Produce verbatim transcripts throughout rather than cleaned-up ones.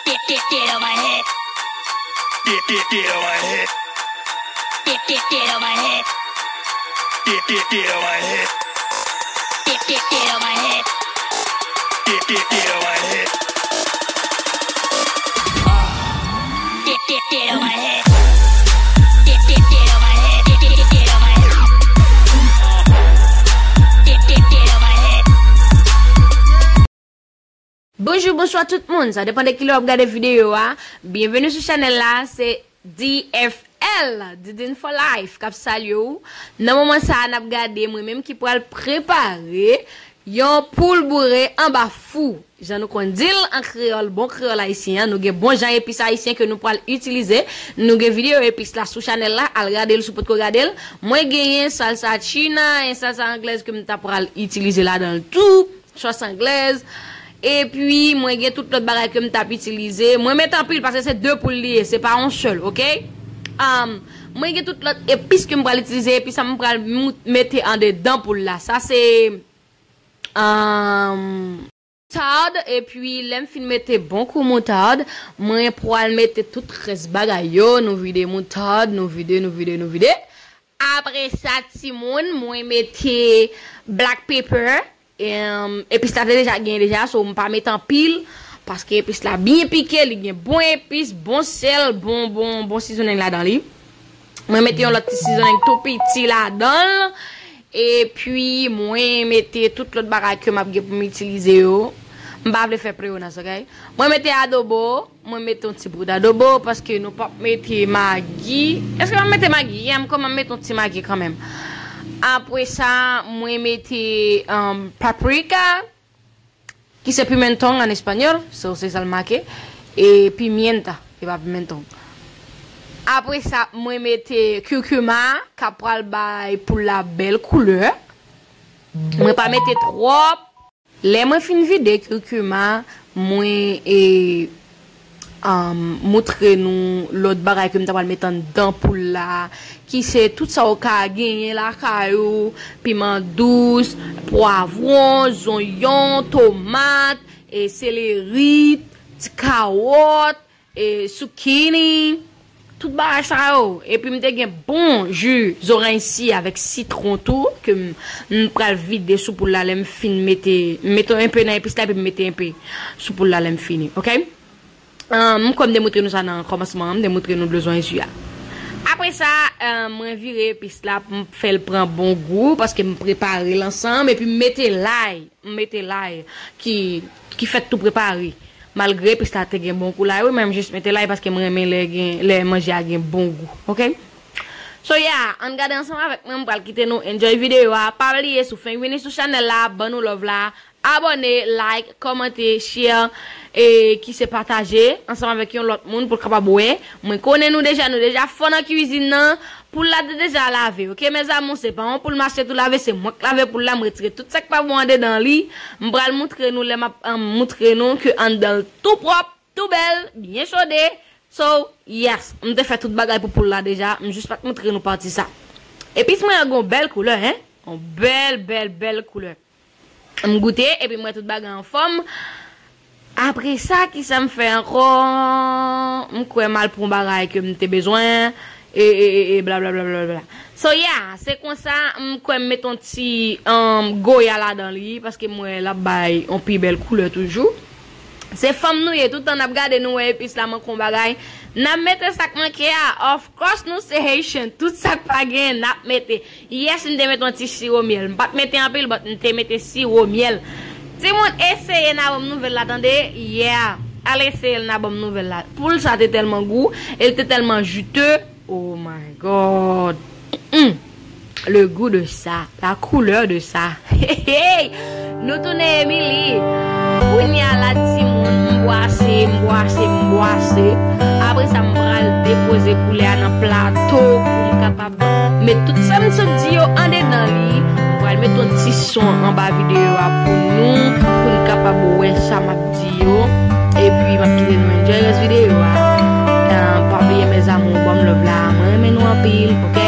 Get, get, get on my head. Get, get, get on my head. Get, get, get on my head. Get, get, get on my head. Get, get, get on my head. Get, get, get on my head. Get, get, get on my head. Get, get, get on my head. Get, get, get on my head. Get, get, get on my head. Bonjou, bonswa tout moun. Sa depann de kilè w ap gade videyo a. Byenveni sou chanèl la, se D F L, Didin for Life, k ap salye w. Nan moman sa a, n ap gade mwen menm ki pral prepare yon poul boure anba fou. Jan nou konn di l an kreyòl, bon kreyòl ayisyen an, nou gen bon jan epis ayisyen ke nou pral itilize. Nou gen videyo epis la sou chanèl la, al gade l si w potko gade l. Mwen genyen salsa china, yon salsa anglèz ke m ta pral itilize ladan l tou. Sòs anglèz. Epi, mwen gen tout lòt bagay ke m t ap itilize. Mwen mete anpil paske se de poul li ye, se pa yon sèl, oke? Um, mwen gen tout lòt epis ke m pral itilize, epi sa m pral mout-, mete andedan poul la. Sa se, um, moutad, epi lè m fin mete bon kou moutad, mwen pral mete tout rès bagay yo. Nou vide moutad, nou vide, nou vide, nou vide. Apre sa, timoun, mwen mete black pepper. Em, epis la te deja genyen deja, so m pa mete anpil, paske epis la byen pike, li gen bon epis, bon sèl, bon, bon, bon seasoning ladan li. Mwen mete yon lòt ti seasoning tou piti ladan l. Epi, mwen mete tout lòt bagay ke m ap gen pou m itilize yo. M pa vle fè pleyonas, oke? Mwen mete adobo. Mwen mete yon ti bout adobo paske nou p ap mete magi. Èske m ap mete magi? Yeah, m konn m ap mete yon ti magi kanmenm. Apre sa, mwen mete, um, paprika, ki se pimentón an espanyòl, so se sa l make, e pimienta, e pa pimentón. Apre sa, mwen mete curcuma, k ap pral bay poul la bèl koulè. Mwen pa mete twòp. Lè mwen fin vide curcuma, mwen, e, um, moutre nou lòt bagay ke m ta pral mete anndan poul la, ki se tout sa w ka genyen lakay ou, piman dous, pwavwon, zonyon, tomat, e, seleri, ti kawòt, e, zucchini, tout bagay sa yo. Epi m te gen bon ji zoranj si avèk sitwon tou, ke m, m pral vide sou poul la lè m fin mete, m mete enpe nan epis la, epi m mete enpe sou poul la lè m fini, oke? Ahn, m kwè m te moutre nou sa nan kòmansman an, m te moutre nou dlo zoranj si a. Apre sa, ahn, mwen vire epis la pou m fè l pran bon gou, paske m prepare l ansanm, epi m mete lay. M mete lay ki, ki fèk tou prepare. Malgre epis la te gen bon gou lay, wi, men m jis mete lay paske m renmen lè gen, lè manje a gen bon gou. Oke? So, yeah, ann gade ansanm avèk mwen, m pral kite nou enjoy videyo a. Pa bliye, si w fenk vini sou chanèl la, ban nou love la, abòne, like, kòmante, share, e ki se pataje ansanm avèk yon lòt moun pou l kapab wè. Mwen konnen nou deja, nou deja fò nan kwizin nan. Poul la te deja lave, oke, mes amours, se pa yon poul m achte tou lave, se mwen k lave poul la, m retire tout sa k pa bon andedan li. M pral moutre nou lè m ap, um, moutre nou ke anndan l tou pwòp, tou bèl, byen chode. So, yes, m te fè tout bagay pou poul la deja, m jis pa t moutre nou pati sa. Epis mwen an gon bèl koulè, en? Yon bèl, bèl, bèl koulè. M goute, epi m wè tout bagay anfòm. Apre sa, kisa m fè ankò? M kwè m al pran bagay ke m te bezwen, e, e, e, e bla, bla, bla, bla, bla. So, yeah, se konsa, m kwè m met yon ti, um, goya ladan li, paske m wè l ap bay yon pi bèl koulè toujou. Se fanm nou ye, tout tan n ap gade nou wè epis la manke yon bagay, n ap mete sa k manke a. Of course, nou se Haitian, tout sa k pa gen, n ap mete. Yes, m te mete yon ti siwo myèl. M pa t mete anpil, but m te mete siwo myèl. Timoun, eseye n a ban m nouvèl la, tande? Yeah. Al eseye l, n a ban m nouvèl la. Poul sa te tèlman gou, e l te tèlman jite. Oh my God. Mm. Le goût de ça, la couleur de ça. Hey, hey. Nou tounen Emily. Kounye a la, timoun, m bwase, m bwase, m bwase. Apre sa, m pral depoze poulè a nan plato pou m kapab met tout sa m sot di yo andedan li. M pral met yon ti son anba videyo a pou nou, pou n kapab wè sa m ap di yo. Epi, m ap kite nou enjoy rès videyo a. Ah, pa bliye, mes amours, ban m love la. Mwen renmen nou anpil, oke?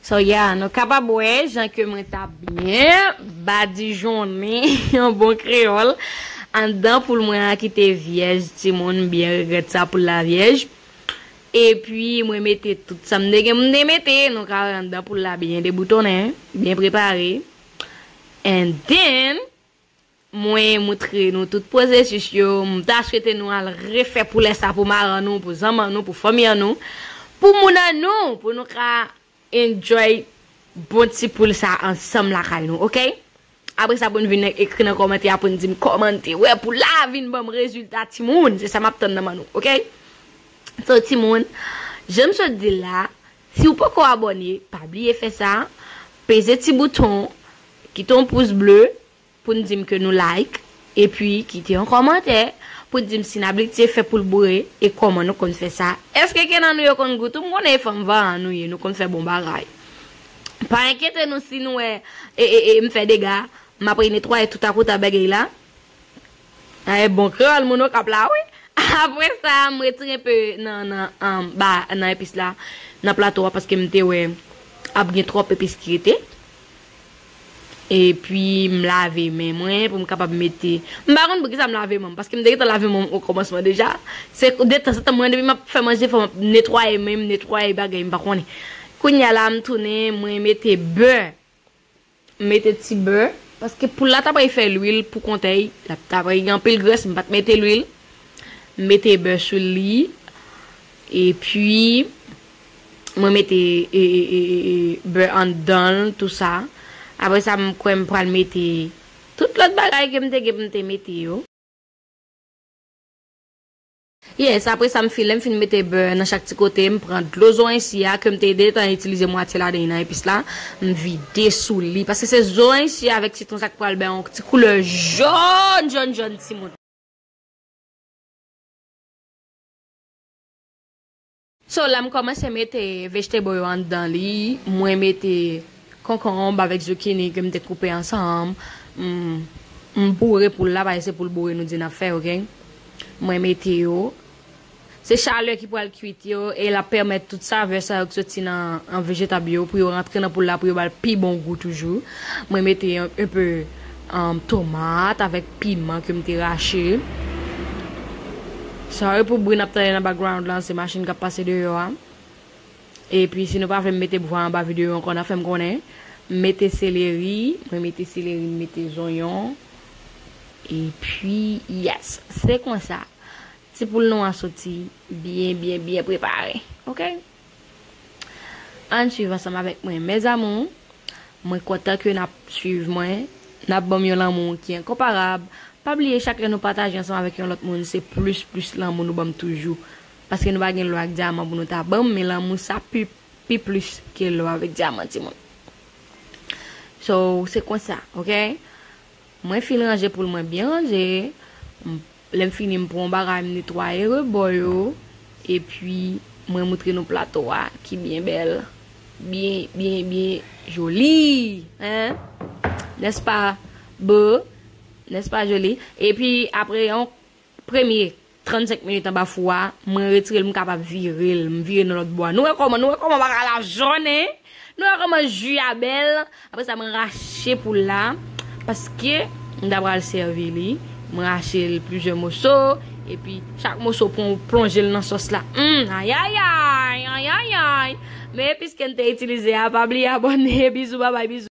So, yeah, nou kapab wè jan ke mwen ta byen badijonnen an bon kreyòl. Anndan poul mwen an ki te vyèj, timoun, m byen regrèt sa, poul la vyèj. Epi, mwen mete tout sa m te gen pou m te mete. Nou ka wè anndan poul la byen deboutonnen, byen prepare. And then, mwen moutre nou tout pwosesis yo. M ta swete nou al refè poulè sa pou maran nou, pou zanmi nou, pou fanmi an nou, pou moun an nou, pou nou ka enjoy bon ti poul sa ansanm lakay nou, oke? Apre sa, pou n vin ekri nan kòmantè a, pou n di m kòman n te wè poul la vin ban m rezilta, timoun. Se sa m ap tann nan men nou, oke? So, timoun, jan m sot di l la, si w poko abòne, pa bliye fè sa. Peze ti bouton, kite yon pous ble, pou n di m ke nou like, epi kite yon kòmantè pou n di m si n abiche fè poul boure e kòman nou konn fè sa. Èske ke nan nou yo konn gou tou? M konnen e fanm vayan nou ye, nou konn fè bon bagay. Pa enkyete nou si nou wè e, e, e, m fè dega, m ap renetwaye tout akouta bagay la. Ay, bon kreyòl moun Okap la, wi. Apre sa, m retire enpe nan, nan, um, ba, nan epis la, nan plato a, paske m te wè ap gen twòp epis ki rete. Epi, m lave men mwen pou m kapab mete. M pa konn poukisa m lave men m, paske m te gentan lave men m okòmansman deja. Se detanzantan, mwen, depi m ap fè manje, fò m ap netwaye men m, netwaye bagay, m pa konnen. Kounye a la, m tounen, mwen mete bè. M mete ti bè, paske poul la ta pral fè lwil pou kontèy, l ap ta pral gen anpil grès, m pa t mete lwil. M mete bè sou li, epi mwen mete, e, e, e, e, e, bè anndan l, tou sa. Apre sa, m kwè m pral mete tout lòt bagay ke m te gen pou m te mete yo. Yes, apre sa, m fin, lè m fin mete bè nan chak ti kote, m pran dlo zoranj si a, ke m te detan itilize mwatye ladan nan epis la, m vide sou li. Paske se zoranj si a avèk sitwon sa k pral bay yon ti koulè jòn, jòn, jòn, timoun. So, la m kòmanse mete vegetable yo anndan li. Mwen mete konkonb avèk zikini ke m te koupe ansanm. M, m boure poul la, paske se poul boure nou di n ap fè, oke? Mwen mete yo. Se chalè ki pral kwit yo, e l ap pèmèt tout savè sa yo ki soti nan, nan vejetab yo, pou yo rantre nan poul la, pou yo ba l pi bon gou toujou. Mwen mete yon, enpe, um, tomat avèk piman ke m te rache. Sorry pou bri n ap tande nan background lan, se machin k ap pase deyò a. Epi, si nou pa vle m mete vwa anba videyo ankò, n a fè m konnen. M mete seleri, mwen mete seleri, m mete zonyon. Epi, yes, se konsa. Ti poul nou an soti byen, byen, byen prepare. Oke? Ann swiv ansanm avèk mwen, mes amours. Mwen kontan ke n ap swiv mwen. N ap ban m yon lanmou ki enkonparab. Pa bliye, chak lè nou pataje ansanm avèk yon lòt moun, se plis, plis lanmou nou ban m toujou. Paske nou pa gen lò ak dyaman pou nou ta ban m, men lanmou sa pi, pi plis ke lò avèk dyaman, timoun. So, se konsa, oke? Mwen fin ranje poul mwen byen ranje. M, lè m fini, m pran yon bagay, m netwaye rebò yo. Epi, mwen moutre nou plato a ki byen bèl. Byen, byen, byen joli. Hein? N'est-ce pas beau? N'est-ce pas joli? Epi, apre yon premye trannsenk minit anba fou a, mwen retire l, m kapab vire l, m vire nan lòt bò a. Nou wè kòman, nou wè kòman bagay la jòn, hein? Nou wè kòman ji a bèl? Apre sa, mwen rache poul la, paske m ta pral sèvi li. Mwen rache l plizyè moso, epi chak moso pran, plonje l nan sòs la. Hum, ayayay, ayayay. Men epis ke n te itilize a, pa bliye abòne. Bizou, babay, bizou.